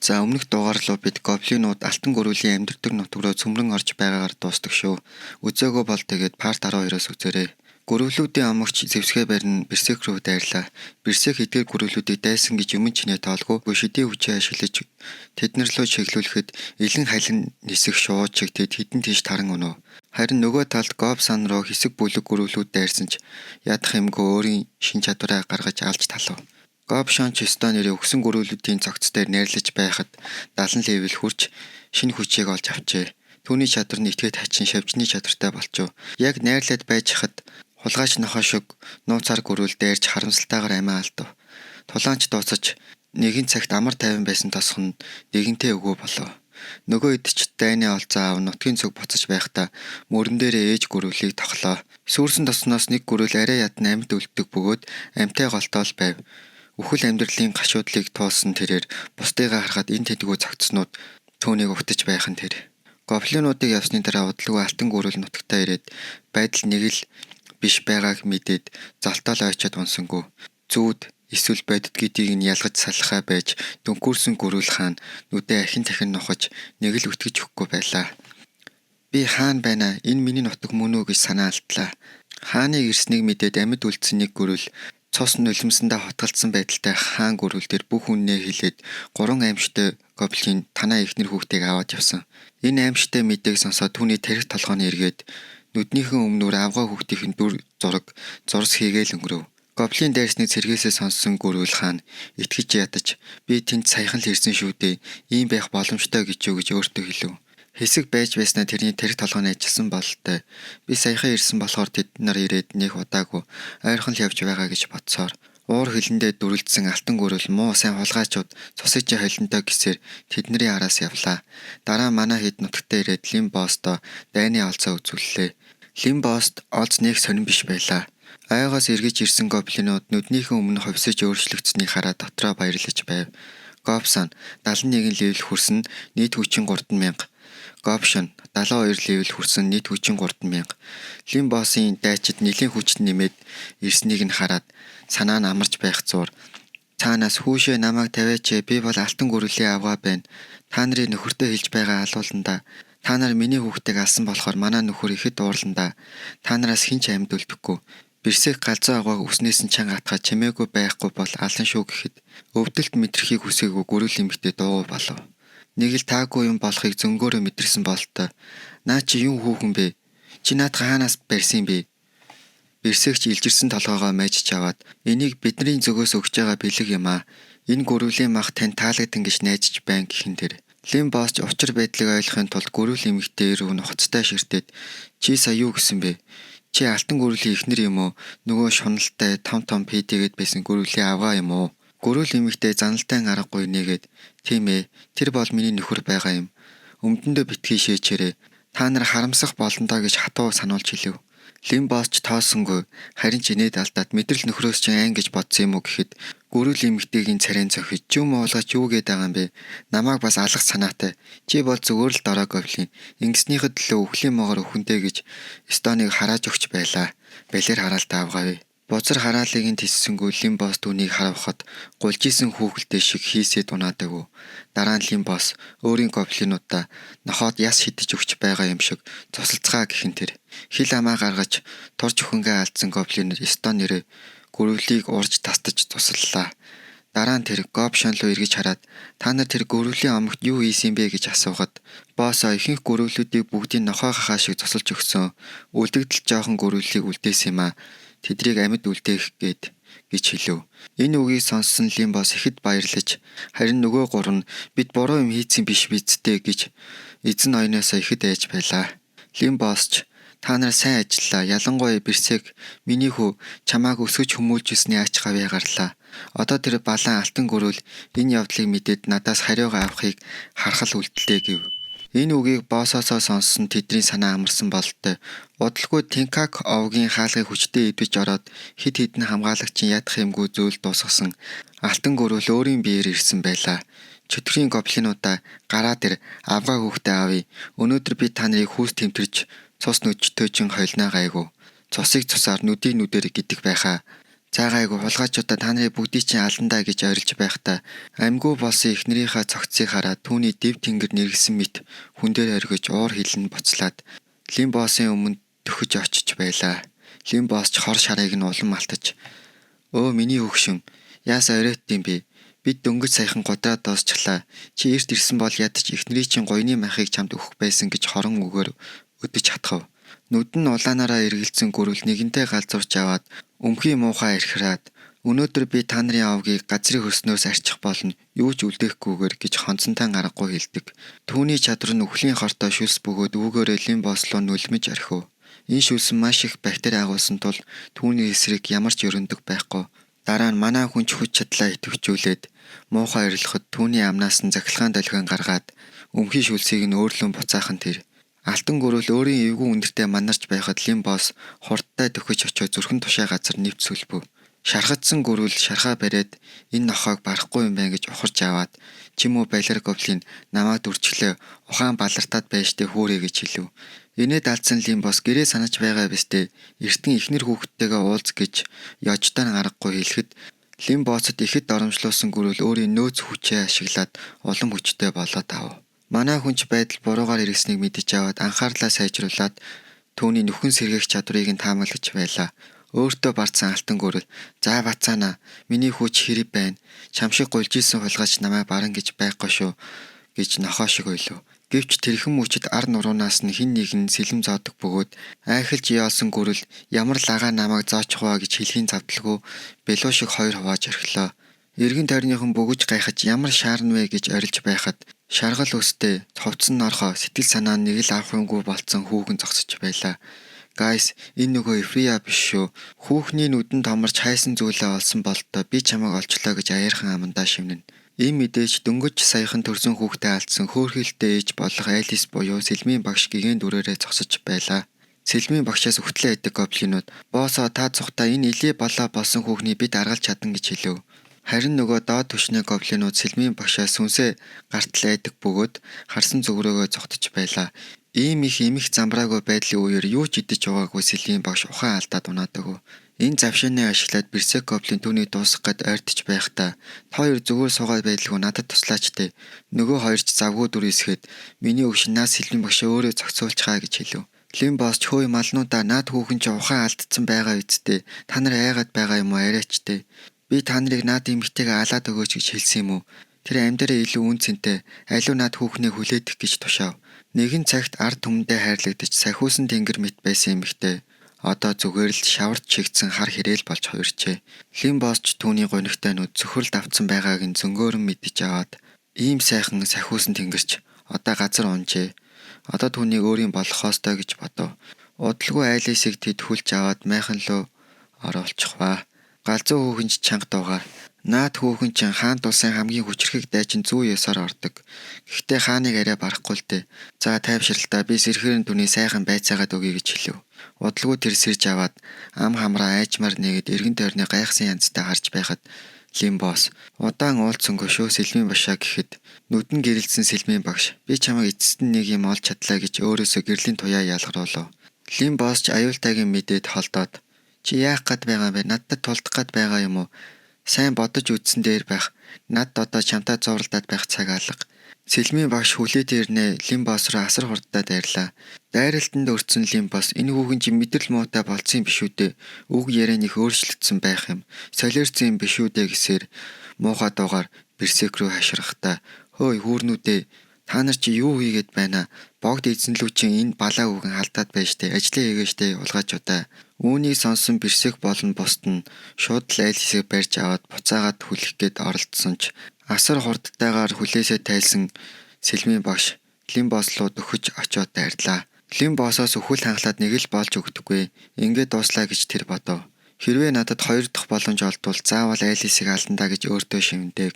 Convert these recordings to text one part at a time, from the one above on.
За, өмнөх дугаар руу бид гоблинууд алтан гөрүүлийн амьдардаг нутаг руу цөмрөн орж байгаагаар дуустдаг шүү. Үзээгөө бол тэгээд part 12-оос үзээрэй. Гөрвлүүдийн омогч зэвсгээ барин Берсерк рүү дайрлаа. Берсерк эдгээр гөрвлүүдийг дайсан гэж юмн чинээ тоолгүй шидийн хүчээ ашиглаж тэднэр лөө чиглүүлэхэд элен халин нисэх шууд чиг тэд хідэн тийш таран унав. Харин нөгөө талд Гобсан руу хэсэг бүлэг гөрвлүүд дайрсан ч ядах юмгүй өөрийн шин чадвараа гаргаж алж талав. Гобшон ч ёстой нэрээ өгсөн гөрвлүүдийн цогц дээр найрлаж байхад 70 level хүрч шинэ хүчийг олж авчээ. Түүний чадвар нь этгээд хачин шавжны чадвартай болчихов. Яг найрлаад байж хахад хулгайч нохой шиг нууцаар гөрүүл дайрч харамсалтайгаар амиа алдав. Тулаанч дуусаж нэгэн цагт амар тайван байсан тосгон нь нэгэнтээ үгүй болов. Нөгөө хэд ч дайны олзоо аав нутгийн цуг буцаж байхдаа мөрөн дээрээ ээж гөрүүлийг тохлоо. Сүүрсэн тосноос нэг гөрүүл арай ядан амьд үлддэг бөгөөд амьтай голтоол байв. Үхэл амьдралын гашуудлыг туулсан тэрээр бусдыгаа харахад энэ тэдгүү цогцснууд түүнийг угтаж байх нь тэр. Гоблинуудыг явсны дараа удалгүй алтан гөрүүл нутагтаа ирээд байдал нэг л биш байгааг мэдээд золтоол ойчоод унсангүй. Зүүд эсвэл бодит гэдгийг нь ялгаж салхаа байж дүнкүүрсэн гөрүүл хаан нүдээ ахин дахин нухаж нэг л үтгэж өгөхгүй байлаа. Би хаан байна, энэ миний нутаг мөн үү гэж санаа алдлаа. Хааны ирснийг мэдээд амьд үлдсэн нэг гөрүүл цус нулимсандаа хутгалдсан байдалтай хаан гөрүүл дээр бүх үннээ хэлээд гурван аймшигтай гоблин танаа эхнэр хүүхдийг аваад явсан. Энэ аймшигтай мэдээг сонсоод түүний тархи толгой нь эргээд нүднийхэн өмнөр авгай хүүхдийнх нь дүр зураг зурс хийгээл өнгөрөв. Гоблин дайрсныг цэргээсээ сонссон гөрүүл хаан итгэж ядаж би тэнд саяхан л ирсэн шүү дээ. Ийм байх боломжтой гэж юу гэж өөртөө хэлв. Хэсэг байж байснаа тэрний тархи толгой нь ажилласан бололтой. Би саяхан ирсэн болохоор тэд нар ирээд нэг удаагүй ойрхон л явж байгаа гэж бодсоор уур хилэндээ дүрэлзсэн алтан гөрүүл муу сайн хулгайчууд цусыг чи холинтой гэсээр тэдний араас явлаа. Дараа манай хэд нутагтаа ирээд Лим Босто дайны олзоо үзүүллээ. Лим Бост олз нэг сонин биш байлаа. Ойгоос эргэж ирсэн гоблинууд нүднийхэн өмнө ховсож өөрчлөгдсөнийг хараад дотроо баярлаж байв. Гобсон 71 level хүрсэн, нийт хүчин 3000. Гобшон 72 level хүрсэн, нийт хүчин 3000. Лим Босын дайчид нэлийн хүчит нэмээд ирснийг нь хараад санаа нь амарч байх зуур цаанаас хүүшээ намайг тавиач, би бол алтан гөрөлийн авгаа байна. Та нарын нөхөртөө хэлж байгаа алууландаа. Та нар миний хүүхдийг алсан болохоор манай нөхөр ихэд уурландаа. Та нараас хэн ч амьд үлдэхгүй. Берсерк галзуу авгааг үснээс нь чанга атгаа чимээгүй байхгүй бол алан шүү гэхэд өвдөлт мэдрэхийг хүсээгүй гөрүүл эмэгтэй дуугүй болов. Нэг л таагүй юм болохыг зөнгөөрөө мэдэрсэн бололтой. Наа чи юу хүүхэн бэ? Чи наадах хаанаас барьсан юм бэ? Берсерк ч илжирсэн толгоогоо майжж аваад энийг бидний зүгээс өгч байгаа бэлэг юм аа. Энэ гөрүүлийн мах тань таалагдан гэж найдаж байна гэх нь тэр. Лим босч учир байдлыг ойлгохын тулд гөрүүл эмэгтэй рүү нухацтай ширтээд чи сая юу гэсэн бэ? Чи алтан гөрүүлийн эхнэр юм уу? Нөгөө шуналтай том том пэдигээд байсан гөрүүлийн авгаа юм уу? Гөрүүл эмэгтэй заналтай аргагүй нэгээд тийм ээ, тэр бол миний нөхөр байгаа юм. Өмдөндөө битгий шээчээрээ. Та нар харамсах болно доо гэж хатуу сануулж хэлэв. Лим босч тоосонгүй харин ч инээд алдаад мэдрэл нөхрөөс чинь айн гэж бодсон юм уу гэхэд гөрүүл эмэгтэйгийн царайн цохиж юм уулгач юу гээд байгаа юм бэ? Намайг бас алах санаатай. Чи бол зүгээр л дорой гоблин. Ингэснийхэд төлөө үхлийн могоор өхөнтэй гэж Стоныг харааж өгч байлаа. Балер хараалтай авгаавэ. Бузар хараалыг нь тэссэнгүй Лим бос түүнийг харавхад гулжсэн хүүхэлдэй шиг хийсээ дунаадаггүй. Дараа нь Лим бос өөрийн гоблинуудаа нохойд яс шидэж өгч байгаа юм шиг цусалцгаа гэх нь тэр. Хил амаа гаргаж турж өхөнгөө алдсан гоблинууд Стон нэрээ гөрвлийг урж тастаж тусаллаа. Дараа нь тэр Гобшон руу эргэж хараад та нар тэр гөрвлийн омогт юу хийсэн бэ гэж асуухад боосоо ихэнх гөрвлүүдийг бүгдийг нохой хахаа шиг тусалж өгсөн. Үлдэгдэл жоохон гөрвлийг үлдээсэн юм аа. Тэдрийг амьд үлдээх гээд гэж хэлв. Энэ үгийг сонссон Лим бос ихэд баярлаж харин нөгөө гурав нь бид буруу юм хийцэн биш биз дээ гэж эзэн ноёноосоо ихэд айж байлаа. Лим босч та нар сайн ажиллаа. Ялангуяа Берсерк миний хүү чамааг өсгөж хүмүүлжсэний ач гавьяа гарлаа. Одоо тэр балан алтан гөрүүл энэ явдлыг мэдээд надаас хариугаа авахыг харахал үлдлээ гэв. Энэ үгийг боосоосоо сонссон тэдний санаа амарсан бололтой. Удалгүй Тинкак овгийн хаалгыг хүчтэй эвдэж ороод хэд хэдэн хамгаалагчийн ядах юмгүй зүйл дуусгасан. Алтан гөрүүл өөрийн биеэр ирсэн байлаа. Чөтгөрийн гоблинуудаа гараад ир, авгаа хүүхдээ авъя. Өнөөдөр би та нарыг хүүс тэмтэрч цус нүдчтөөжин холино гайгүй. Цусыг цусаар нүдийг нүдээр гэдэг байхаа. За гайгүй хулгайчуудаа та нарын бүгдийг чинь аландаа гэж орилж байхдаа амьгүй болсон эхнэрийнхээ цогцсыг хараад түүний дэв тэнгэр нэргэсэн мэт хүн дээр оргиж уур хилэн буцлаад Лимбосын өмнө дөхөж очиж байлаа. Лимбос ч хор шарыг нь улам малтаж "Өө миний хөгшин яасаа оройтд юм бэ? Бид дөнгөж саяхан гудраад дуусчихлаа. Чи эрт ирсэн бол ядаж эхнэрийн чинь гуяны махыг чамд өгөх байсан" гэж хорон үгээр өдөж хатгав. Нүд нь улаанаараа эргэлзсэн гүрвэл нэгэнтээ галзуурч аваад өмхий муухай эрхраад "Өнөөдөр би та нарын овгийг газрын хөрснөөс арчих болно. Юу ч үлдээхгүйгээр" гэж хонцонтой аргагүй хэлдэг. Түүний чадвар нь үхлийн хортой шүлс бөгөөд үүгээрээ Лимбос руу нүлмэж орхив. Энэ шүлс нь маш их бактери агуулсан тул түүний эсрэг ямар ч ерөндөг байхгүй. Дараа нь манай хүн ч хүч чадлаа идэвхжүүлээд муухай орилоход түүний амнаас нь захилгаан долгион гаргаад өмхий шүлсийг нь өөрлөн буцаахан тэр. Алтан гөрөл өөрийн эвгүй өндөртэй манарч байхад Лимбос хурдтай дөхөж очиод зүрхэн тушаа газар нэвт сүлбэв. Шархагдсан гөрөл шархаа бариад энэ нохойг барахгүй юм байна гэж ухарч аваад "Чим үү балиар гоблин намайг дүрчлээ ухаан балартаад байж тээ хүүрээ" гэж хэлв. Инээд алдсан Лимбос гэрээ санаж байгаа биз дээ эртэн эхнэр хүүхэдтэйгээ уулз гэж ёжтой нь аргагүй хэлэхэд Лимбосод ихэд доромжлуулсан гөрөл өөрийн нөөц хүчээ ашиглаад улам хүчтэй болоод авав. Манай хүн ч байдал буруугаар эргэснийг мэдэж аваад анхаарлаа сайжруулаад түүний нүхэн сэргээх чадварыг нь таамаглаж байлаа. Өөртөө бардсан алтан гөрөл "За бацаана миний хүч хэрэг байна. Чам шиг гулжилсан хулгайч намайг баран гэж байхгүй шүү" гэж нохой шиг ойлов. Гэвч тэрхэн мөчид ар нуруунаас нь хэн нэгэн сэлэм зоодог бөгөөд айхалж яолсон гөрөл ямар лагаа намайг зоочих вэ гэж хэлхийн завдалгүй билүү шиг хоёр хувааж орхилоо. Эргэн тойрныхон бөгөж гайхаж ямар шаарна вэ гэж орилж байхад шаргал өстэй хувцсан норхоо сэтгэл санаа нь нэг л авах юмгүй болцсон хүүхэн зогсож байлаа. "Guys, энэ нөгөө Эфрия биш шүү. Хүүхний нүдэн томорч хайсан зүйлээ олсон болтоо би чамайг олчлоо" гэж аяархан амандаа шивнэ. Энэ мэдээж дөнгөж саяхан төрсөн хүүхдээ алдсан хөөрхийлөлтэй ээж болох Алис буюу Сэлмийн багш гэгээн дүрээрээ зогсож байлаа. Сэлмийн багшаас үхтлээ идэх гоблинууд "Боосоо та цухтаа энэ илий болоо болсон хүүхний бид аргалж чадна" гэж хэлэв. Харин нөгөө доод түвшний гоблинууд Сэлмийн багшаас сүнсээ гартал айдаг бөгөөд харсан зүг рүүгээ зугтаж байлаа. Ийм их эмх замбраагүй байдлын үеэр юу ч идэж уугаагүй Сэлмийн багш ухаан алдаад унаад өгөв. Энэ завшааныг ашиглаад Берсерк гоблин түүнийг дуусгах гээд ойртож байхдаа "Та хоёр зүгээр суугаад байдалгүй надад туслаач дээ. Нөгөө хоёр ч завгүй дүр эсгээд миний өгшин наад Сэлмийн багшаа өөрөө зохицуулчихаа" гэж хэлэв. Лимбос ч "Хөөе малнуудаа наад хүүхэн чи ухаан алдсан байгаа биз дээ. Та нар айгаад байгаа юм уу арайч дээ. Би та нарыг наад эмэгтэйгээ алаад өгөөч гэж хэлсэн юм уу? Тэр амьдараа илүү үн цэнтэй аливаа наад хүүхнийг хүлээдэх" гэж тушаав. Нэгэн цагт ард түмэндээ хайрлагдаж сахиусан тэнгэр мэт байсан эмэгтэй одоо зүгээр л шаварч чигдсэн хар хэрээл болж хувирчээ. Лимбос ч түүний гунигтай нүд цөхрөлд автсан байгааг нь зөнгөөрөн мэдэж аваад ийм сайхан сахиусан тэнгэрч одоо газар унжээ. Одоо түүнийг өөрийн болгохоостой гэж бодов. Удалгүй Алисыг тэд хүлж аваад майхан луу оруулчихваа. Галзуу хүүхэн ч чанга дуугаар "Наад хүүхэн чинь хаант улсын хамгийн хүчирхэг дайчин зүү ёсоор ордог. Гэхдээ хааныг арай барахгүй л дээ. За тайвшрал та би сэрхээр нь түүний сайхан байцаагаад өгье" гэж хэлэв. Удалгүй тэр сэрж аваад ам хамраа айжмаар нэгэд эргэн тойрны гайхсан янзтай харж байхад Лимбос "Удаан уулзсангүй шүү Сэлмийн багшаа" гэхэд нүд нь гэрэлтсэн Сэлмийн багш "Би чамайг эцэст нь нэг юм олж чадлаа" гэж өөрөөсөө гэрлийн туяа ялгаруулав. Лимбос ч аюултайг нь мэдээд холдоод "Чи яах гээд байгаа юм бэ? Надад тулдах гээд байгаа юм уу? Сайн бодож үзсэн дээр байх. Надад одоо чамтай зууралдаад байх цаг алга." Сэлмийн багш хүлээдэн ирнэ Лимбос руу асар хурдтай дайрлаа. Дайралтанд өртсөн Лимбос "Энэ хүүхэн чинь мэдрэл муутай болцсон юм биш үү дээ. Үг яриа нь их өөрчлөгдсөн байх юм. Солиорсон юм биш үү дээ" гэсээр муухай дуугаар Берсерк рүү хашгирахдаа "Хөөе хүүрнүүдээ та нар чи юу хийгээд байна? Богд эзэнлүү чинь энэ балаа хүүхэн халдаад байж тээ. Ажлаа хийгээч дээ хулгайчуудаа." Үүнийг сонсон Берсерк болон бусд нь шууд л Алисыг барьж аваад буцаагаад хүлэх гээд оролдсон ч асар хурдтайгаар хүлээсээ тайлсан Сэлмийн багш Лимбос руу дөхөж очиод дайрлаа. Лимбосоос үхэл ханхлаад нэг л болж өгдөггүй. Ингээд дууслаа гэж тэр бодов. Хэрвээ надад хоёр дахь боломж олдвол заавал Алисыг алдандаа гэж өөртөө шивнэдэг.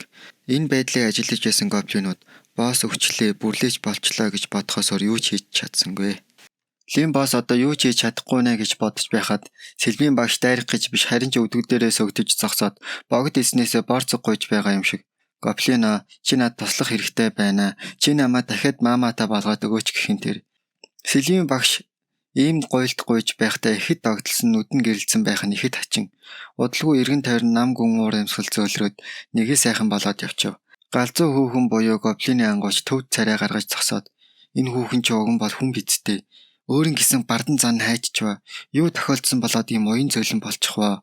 Энэ байдлыг ажиллаж байсан гоблинууд босс өвчлээ бүрлээч болчлоо гэж бодохоос өөр юу ч хийж чадсангүй. Лимбос одоо юу ч хийж чадахгүй нэ гэж бодож байхад Сэлмийн багш дайрах гэж биш харин ч өвдөг дээрээ сөгдөж зогсоод богд эзнээсээ борцог гуйж байгаа юм шиг "Гоблино чи надад туслах хэрэгтэй байна. Чи намайг дахиад маамата болгоод өгөөч" гэх нь тэр. Сэлмийн багш Ийм гуйлд гуйж байхдаа ихэд догдолсон нүд нь гэрэлтсэн байх нь ихэд хачин. Удалгүй эргэн тойрон нам гүн уур амьсгал зөөлрөөд нэгээ сайхан болоод явчив. Галзуу хүүхэн буюу гоблины ангууч төвд царай гаргаж зогсоод энэ хүүхэн чи уг нь бол хүн бидтэй. Өөрийн гэсэн бардан зан хайччваа. Юу тохиолдсон болоод ийм уян зөөлөн болчих вэ?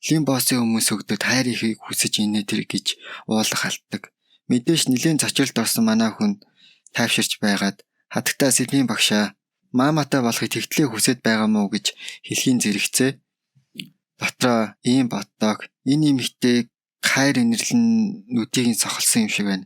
Лимбосын хүмүүс өгдөд хайр ихийг хүсэж инээ тэр гэж уулах алддаг. Мэдээж нэлээн зочролд орсон манай хүн тайвширч байгаад хатагтай Сэлмийн багшаа мааматай болохыг тэгтлээ хүсэж байгаа мó гэж хэлхийн зэрэгцээ. Дотроо ийм боддог. Энэ эмэгтэй хайр инэрлэн нүдийг нь сохолсон юм шиг байна.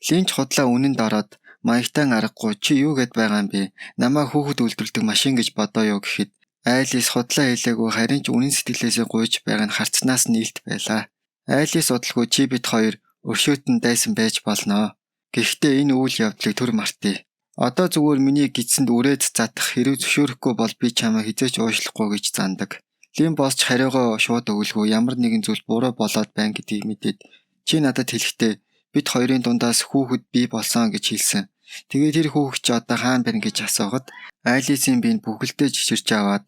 Линч худлаа үнэнд ороод маягтан аргагүй чи юу гэд байгаа юм бэ? Намаа хүүхэд үйлдвэрлэдэг машин гэж бодоо юу гэхэд Айлис худлаа хэлээгүй харин ч үнэн сэтгэлээсээ гуйж байгаа нь харцнаас нь илт байлаа. Айлис удалгүй чи бит хоёр өршөөтөн дайсан байж болноо. Гэхдээ энэ үйл явдлыг төр мартъя. Одоо зүгээр миний гидсэнд үрээд задах хэрэг зөвшөөрөхгүй бол би чамайг хизээч уушлахгүй гэж зандаг. Лим босч хариугаа шууд өгөлгүй ямар нэгэн зүйл буруу болоод байна гэдгийг мэдээд чи надад хэлэхдээ бид хоёрын дундаас хүүхэд бий болсон гэж хэлсэн. Тэгээд тэр хүүхэд чи одоо хаана байна гэж асуухад Айлисын биед бүхэлдээ жиширч аваад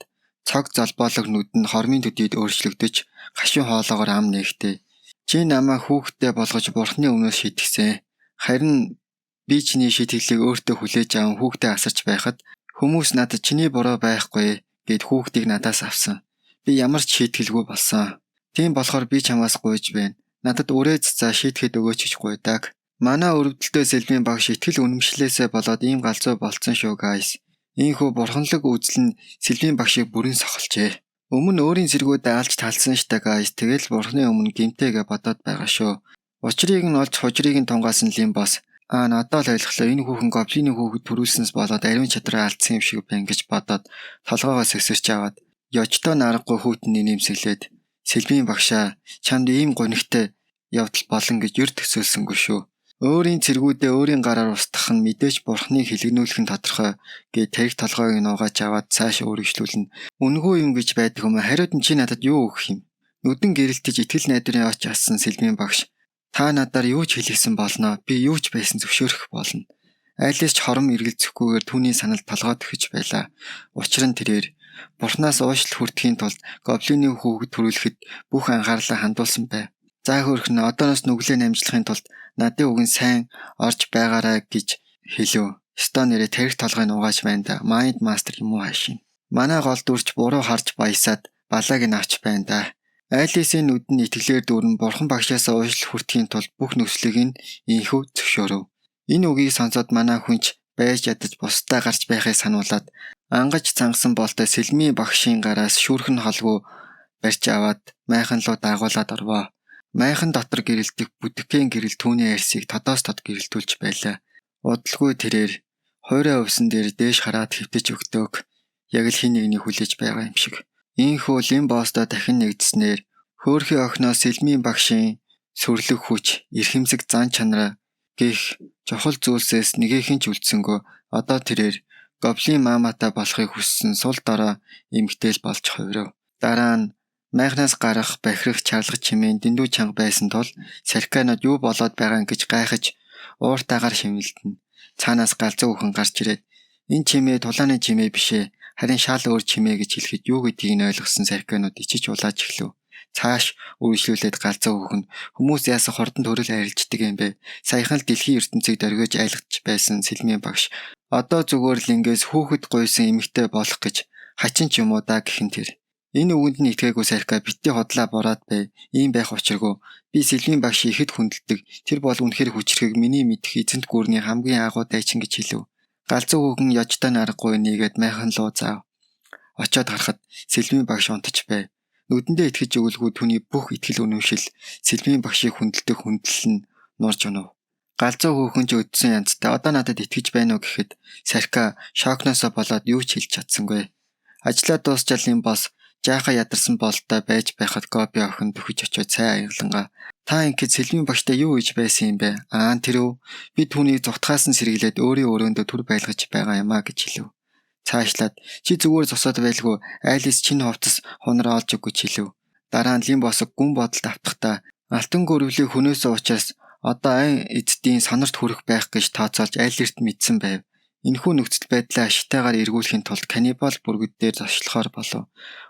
цог золбоолог нүд нь хормын төдийд өөрчлөгдөж гашуун хоолоогоор ам нээхтэй. Чи намайг хүүхэдтэй болгож бурхны өмнөөс шийтгсэн. Харин би чиний шийтгэлийг өөртөө хүлээж аван хүүхдээ асарч байхад хүмүүс надад чиний буруу байхгүй гэд хүүхдийг надаас авсан. Би ямар ч шийтгэлгүй болсон. Тийм болохоор би чамаас гуйж байна. Надад үрээ цацаа шийтгэхэд өгөөч гэж гуйдаг. Манай өрөвдөлтөй Сэлмийн багш итгэл үнэмшлээсээ болоод ийм галзуу болцсон шүү guys. Ийхүү бурханлаг үзэл нь Сэлмийн багшийг бүрэн сохолжээ. Өмнө өөрийн зэргүүдээ алж талсан штэ guys. Тэгэл бурхны өмнө гэмтэйгээ бодоод байгаа шүү. Учрыг нь олж хужрыг нь тунгаасан Лимбос аа надад л ойлголоо энэ хүүхэн гоблины хүүхэд төрүүлсэнс болоод ариун чадраа алдсан юм шиг байна гэж бодоод толгоогоо сэгсэрч аваад ёжтой наргагүй хүүтэн нэмсэглээд Сэлмийн багшаа чамд ийм гунигтай явдал болно гэж ер төсөөлсөнгүй шүү. Өөрийн цэргүүдээ өөрийн гараар устгах нь мэдээж бурхныг хэлэгнүүлэх нь тодорхой гэж тарих толгойг нуугааж аваад цааш үргэлжлүүлнэ. Үнэгүй юм гэж байдаг юм хариуд нь чи надад юу өгөх юм? Нүдэн гэрэлтэж итгэл найдварын оч ассан Сэлмийн багш та надаар юу ч хэлсэн болно. Би юу ч байсан зөвшөөрөх болно. Айлээс ч хором эргэлзэхгүйгээр түүний санал толгой төхөж байлаа. Учир нь тэрээр бурхнаас уушлал хүртэхийн тулд гоблины хүүхэд төрүүлэхэд бүх анхаарлаа хандуулсан байв. За хөөрхөн одооноос нүглээ намжлахын тулд надын үг нь сайн орж байгаарай гэж хэлв. Стон нэрээ тарих толгой нугааж байна да. Mind master юм уу хаашийн. Манай гол дүрч буруу харж баясаад балааг нь авч байна да. Айлисын нүд нь итгэлээр дүүрэн бурхан багшаасаа уушлал хүртэхийн тулд бүх нөхцөлийг нь инхүү зөвшөөрөв. Энэ үгийг сонсоод манай хүнч байж ядаж бусдаа гарч байхыг сануулад ангаж цангасан болтой Сэлмийн багшийн гараас шүүрхэн холгүй барьж аваад майхан руу дагуулад орвоо. Майхан дотор гэрэлтэх бүдгэн гэрэл түүний арьсыг тодоос тод гэрэлтүүлж байлаа. Удалгүй тэрээр хуурай өвсөн дээр дээш хараад хэвтэж өгдөг. Яг л хин нэгний хүлээж байгаа юм шиг. Ийхүү Лимбостой дахин нэгдснээр хөөрхий охиноо Сэлмийн багшийн сүрлэг хүч, эрхэмсэг зан чанараа гэх чухал зүйлсээс нэгэхэн ч үлдсэнгөө одоо тэрээр гоблин мааматай болохыг хүссэн сул дорой эмэгтэй л болж хувирав. Дараа нь майхнаас гарах бахирах чарлах чимээ дэндүү чанга байсан тул сарканууд юу болоод байгаа юм гэж гайхаж ууртайгаар шимэлдэнэ. Цаанаас галзуу хүүхэн гарч ирээд энэ чимээ тулааны чимээ биш ээ. Харин шал өөр чимээ гэж хэлэхэд юу гэдгийг нь ойлгосон сарканууд ичиж улааж эхлэв. Цааш үргэлжлүүлээд галзуу хүүхэн хүмүүс яасан хурдан төрөл арилждаг юм бэ? Саяхан л дэлхийн ертөнцийг дөргиож айлгаж байсан Сэлмийн багш одоо зүгээр л ингээс хүүхэд гуйсан эмэгтэй болох гэж хачин ч юм уу да гэх нь тэр. Энэ үгэнд нь итгээгүй сарка битгий худлаа бураад бай. Ийм байх учиргүй. Би Сэлмийн багш ихэд хүндэлдэг. Тэр бол үнэхээр хүчрхэг миний мэдэх эзэнт гүрний хамгийн агуу дайчин гэж хэлв. Галзуу хүүхэн ёжтой наргагүй нэгээд майхан луу заав. Очоод харахад Сэлмийн багш унтаж бай. Нүдэндээ итгэж өгөлгүй түүний бүх итгэл үнэмшил Сэлмийн багшийг хүндэлдэг хүндлэл нь нурж унав. Галзуу хүүхэн ч өдсөн янзтай одоо надад итгэж байна уу гэхэд сарка шокноосоо болоод юу ч хэлж чадсангүй. Ажлаа дуусчаал юм бос жаахан ядарсан болтой байж байхад Гоби охин дөхөж очиод цай аяглангаа. Та ингээд Сэлмийн багштай юу хийж байсан юм бэ? Аа тэр үү? Би түүнийг зугтахаас нь сэргийлээд өөрийн өрөөндөө түр байлгаж байгаа юм а гэж хэлв. Цаашлаад чи зүгээр зогсоод байлгүй Айлис чинь хувцас хунар олж өгөх гэж хэлв. Дараа нь Лимбосог гүн бодолд автахдаа алтан гөрвлийг хөнөөсөн учраас одоо айн эцдийн сонорт хүрэх байх гэж тооцоолж айлэрт мэдсэн байв. Энэхүү нөхцөл байдлаа ашигтайгаар эргүүлэхийн тулд каннибал бүргэд дээр зочлохоор болов.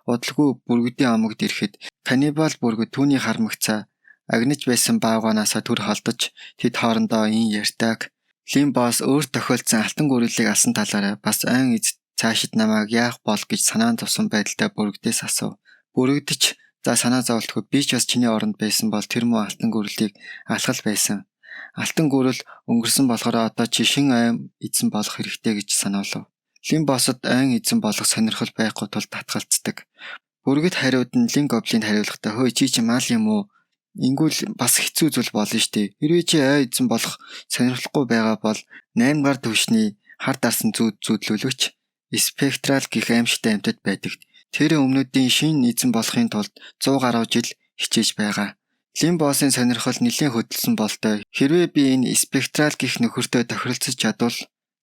Удалгүй бүргэдийн омогт ирэхэд каннибал бүргэд түүний харамгцаа агнаж байсан баавгайнаасаа төр холдож тэд хоорондоо ин ярьдаг. Лимбос өөр тохиолдсон алтан гүрэлийг алсан талаараа бас ойн эз цаашид намайг яах бол гэж санаан зовсон байдалтай бүргэдээс асуув. Бүргэдэж за санаа зовлтгүй би ч бас чиний оронд байсан бол тэр муу алтан гүрэлийг алхал байсан. Алтан гүрэл өнгөрсөн болохоор одоо чи шин ойн эзэн болох хэрэгтэй гэж санаулав. Лимбосод ойн эзэн болох сонирхол байхгүй тул татгалцдаг. Бүргэд хариуд нь Лин гоблинд хариулахдаа хөөе чи чи мал юм уу? Ингүүл бас хэцүү зүйл болно штэ. Хэрвээ чи ой эзэн болох сонирхолгүй байгаа бол 8 гар түвшний хар дарсан зүүд зүүдлүүлэгч спектрал гэх аимшигтай амьтад байдаг. Тэр өмнөдийн шин эзэн болохын тулд 100 гаруй жил хичээж байгаа. Лимбосын сонирхол нэлээн хөдөлсөн болтой. Хэрвээ би энэ спектрал гэх нөхөртөө тохиролцож чадвал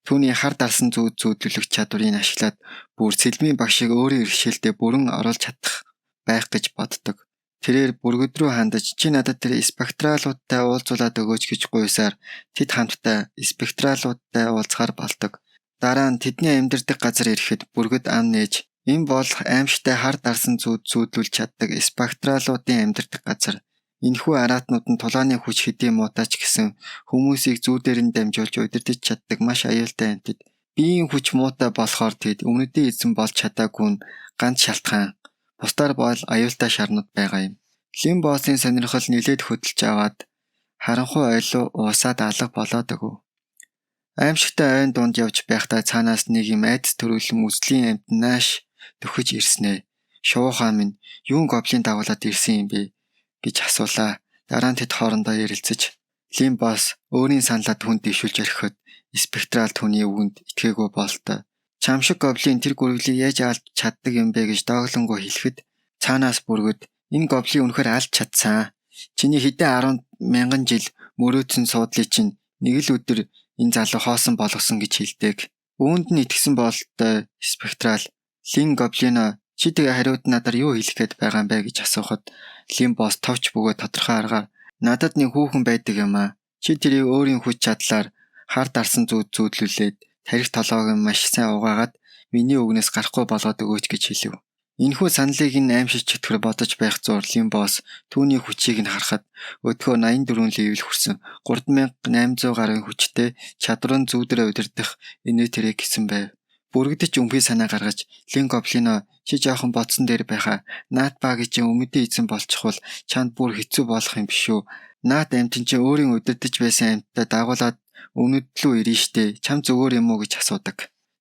түүний хар дарсан зүүд зүүдлүүлэх чадварыг ашиглаад бүр сэлмийн багшийг өөрийн иргэшээлдээ бүрэн оруулж чадах байх гэж боддог. Тэрээр бүргэд рүү хандаж чи надад тэр спектралуудтай уулзуулаад өгөөч гэж гуйсаар тэд хамтдаа спектралуудтай уулзахаар болдог. Дараа нь тэдний амьдардаг газар ирэхэд бүргэд ам нээж энэ бол аимшигтай хар дарсан зүүд зүүдлүүлж чаддаг спектралуудын амьдардаг газар. Энэхүү араатнууд нь тулааны хүч хэдий муутай ч гэсэн хүмүүсийг зүүдээр нь дамжуулж удирдах чаддаг маш аюултай амьтад. Биеийн хүч муутай болохоор тэд өмнөдийн эзэн болж чадаагүй нь ганц шалтгаан. Бусдаар бол аюултай шарнууд байгаа юм. Лимбосын сонирхол нэлээд хөдөлж аваад харанхуй ойлуу уусаад алга болоод өгөв. Аимшигтай ойн дунд явж байхдаа цаанаас нэг юм айдас төрүүлэн үзлийн амьтан нааш дөхөж ирснэ. Шуухаа минь юун гоблин дагуулад ирсэн юм бэ гэж асуулаа. Дараа нь тэд хоорондоо ярилцаж Лимбос өөрийн саналаа түнд дэвшүүлж орхиход спектрал түүний үгэнд итгээгүй болтой. Чам шиг гоблин тэр гүрвлийг яаж алж чаддаг юм бэ гэж дооглонгоо хэлэхэд цаанаас бүргэд энэ гоблин үнэхээр алж чадсан. Чиний хэдэн 10 мянган жил мөрөөдсөн суудлыг чинь нэг л өдөр энэ залуу хоосон болгосон гэж хэлдэг. Үүнд нь итгэсэн бололтой спектрал Лин гоблино чи тэгээ хариуд надаар юу хэлэх гээд байгаа юм бэ гэж асуухад Лимбос товч бөгөөд тодорхой аргаар надад нэг хүүхэн байдаг юм аа. Чи тэрийг өөрийн хүч чадлаар хар дарсан зүүд зүүдлүүлээд тарих толгойг нь маш сайн угаагаад миний үгнээс гарахгүй болгоод өгөөч гэж хэлв. Энэхүү саналыг нь аимшиг чөтгөр бодож байх зур Лимбос түүний хүчийг нь харахад өдгөө 84 level хүрсэн 3800 гаруй хүчтэй чадвар нь зүүдэрээ удирдах инээ тэрэг гэсэн байв. Бүрэгдэж өмхий санаа гаргаж Лин гоблино чи жоохон бодсон дээр байхаа. Наат ба гэж өмнөдийн эзэн болчихвол чамд бүр хэцүү болох юм биш үү? Наат амьтан чи өөрийн удирдах байсан амьтдаа дагуулад өмнөд лүү ирнэ штэ. Чам зүгээр юм уу гэж асуудаг.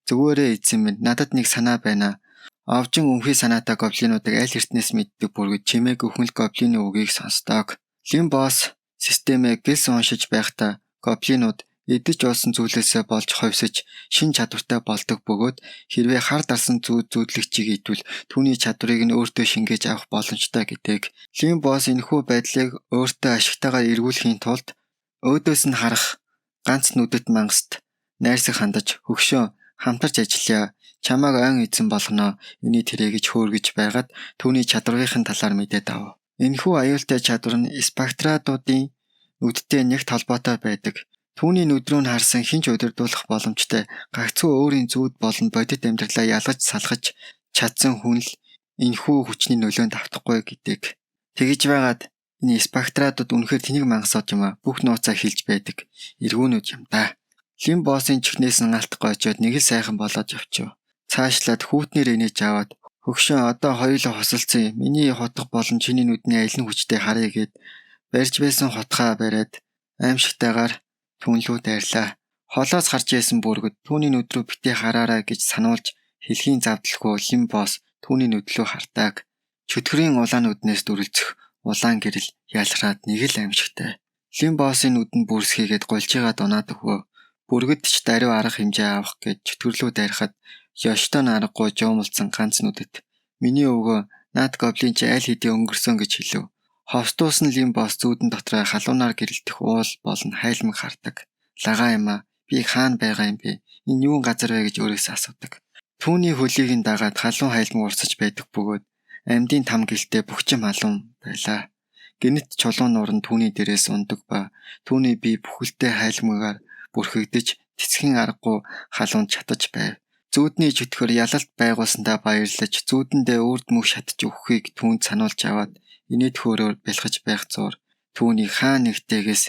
Зүгээрээ эзэн минь надад нэг санаа байна. Овжин өмхий санаатай гоблинуудыг аль эртнээс мэддэг бүргэд чимээгүй хүн л гоблины үгийг сонсдог. Лимбос системээ гэлс уншиж байхдаа гоблинууд идэж уусан зүйлээсээ болж ховсож шин чадвартай болдог бөгөөд хэрвээ хар дарсан зүүд зүүдлэгчийг идвэл түүний чадварыг нь өөртөө шингээж авах боломжтой гэдэг. Лимбос энэхүү байдлыг өөртөө ашигтайгаар эргүүлэхийн тулд өөдөөс нь харах ганц нүдэт мангаст найрсаг хандаж хөгшөө хамтарч ажиллая. Чамааг ойн эзэн болгоно. Эний тэрэ гэж хөөргөж байгаад түүний чадварын талаар мэдээд ав. Энэхүү аюултай чадвар нь спектрадуудын нүдтэй нэгт холбоотой байдаг. Түүний нүд рүү нь харсан хэн ч удирдуулах боломжтой гагцхүү өөрийн зүуд болон бодит амьдралаа ялгаж салгаж чадсан хүн л энэхүү хүчний нөлөөнд автахгүй гэдэг. Тэгэж байгаад энэ спектрадууд үнэхээр тэнэг мангасууд юм а. Бүх нууцаа хилж байдаг. Эргүүнүүд юм да. Лимбосын чихнээс нь алт гойжоод нэг л сайхан болоод явчихв. Цаашлаад хүүтнэр инээж аваад хөгшин одоо хоёулаа хосолцсон юм. Миний хутга болон чиний нүдний аль нь хүчтэй харъя гэд барьж байсан хутгаа бариад аимшигтайгаар түүн лүү дайрлаа. Холоос гарч исэн бүргэд түүний нүд рүү битгий хараарай гэж сануулж хэлхийн завдлгүй Лимбос түүний нүд лүү хартааг. Чөтгөрийн улаан нүднээс дүрэлзэх улаан гэрэл ялгараад нэг л аимшигтай. Лимбосын нүд нь бүрсхийгээд голжигаад унаад өгвөө. Бүргэд ч даруй арга хэмжээ авах гэж чөтгөрлөө дайрахад ёштой нь аргагүй жуумалцсан ганц нүдэт. Миний өвгөө наад гоблин чи аль хэдийн өнгөрсөн гэж хэлв. Ховстуусан Лимбос зүүдэн дотроо халуунаар гэрэлтэх уул болон хайлмаг хардаг. Лагаан юм аа би хаана байгаа юм бэ? Энэ юун газар вэ гэж өөрөөсөө асуудаг. Түүний хөлийг нь дагаад халуун хайлмаг урсаж байдаг бөгөөд амьдын там гэлтэй бөхчм халуун байлаа. Гэнэт чулуун нуур нь түүний дээрээс ундаг ба түүний бие бүхэлдээ хайлмагаар бүрхэгдэж Тэсхийн аргагүй халуунд шатаж байв. Зүүдний чөтгөр ялалт байгуулсандаа баярлаж зүүдэндээ үрд мөх шатаж өгөхийг түүнд сануулж аваад инээд хөөрөөр бялхаж байх зуур түүнийг хаа нэгтэйгээс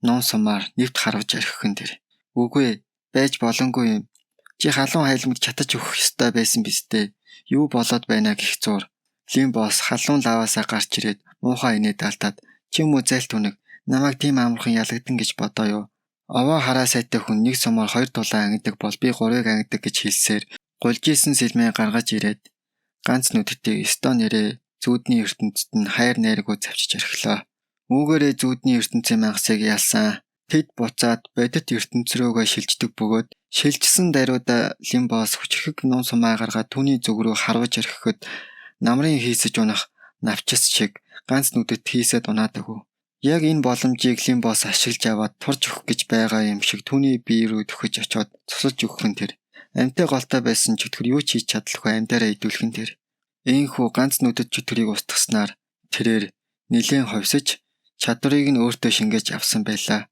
нуун сумаар нэвт харваж орхих нь тэр. Үгүй байж болонгүй юм. Чи халуун хайлмаг чатаж өгөх ёстой байсан биз дээ. Юу болоод байна гэх зуур. Лимбос халуун лаваасаа гарч ирээд муухай инээд алдаад чи юм уу зайлт үнэг намайг тийм амархан ялагдан гэж бодоо юу. Овоо хараа сайтай хүн нэг сумаар 2 тулаан ангидаг бол би 3-ыг ангидаг гэж хэлсээр гулжсэн сэлмээ гаргаж ирээд ганц нүдтийг ёстой нэрээ зүүдний ертөнцид нь хайр найргүй завчиж орхилоо. Үүгээрээ зүүдний ертөнцийн мангасыг ялсан. Тэд буцаад бодит ертөнц рүүгээ шилждэг бөгөөд шилжсэн даруйда Лимбос хүчрхэг нуун сумаа гаргаад түүний зүг рүү харваж орхиход намрын хийсэж унах навчис шиг ганц нүдэт хийсэд унаад өгөв. Яг энэ боломжийг Лимбос ашиглаж аваад турж өгөх гэж байгаа юм шиг түүний бие рүү дөхөж очиод цусалж өгөх нь тэр. Амьтай голтой байсан чөтгөр юу ч хийж чадалгүй амьдаараа идүүлэх нь тэр. Ийхүү ганц нүдэт чөтгөрийг устгаснаар тэрээр нэлээн ховсож чадварыг нь өөртөө шингээж авсан байлаа.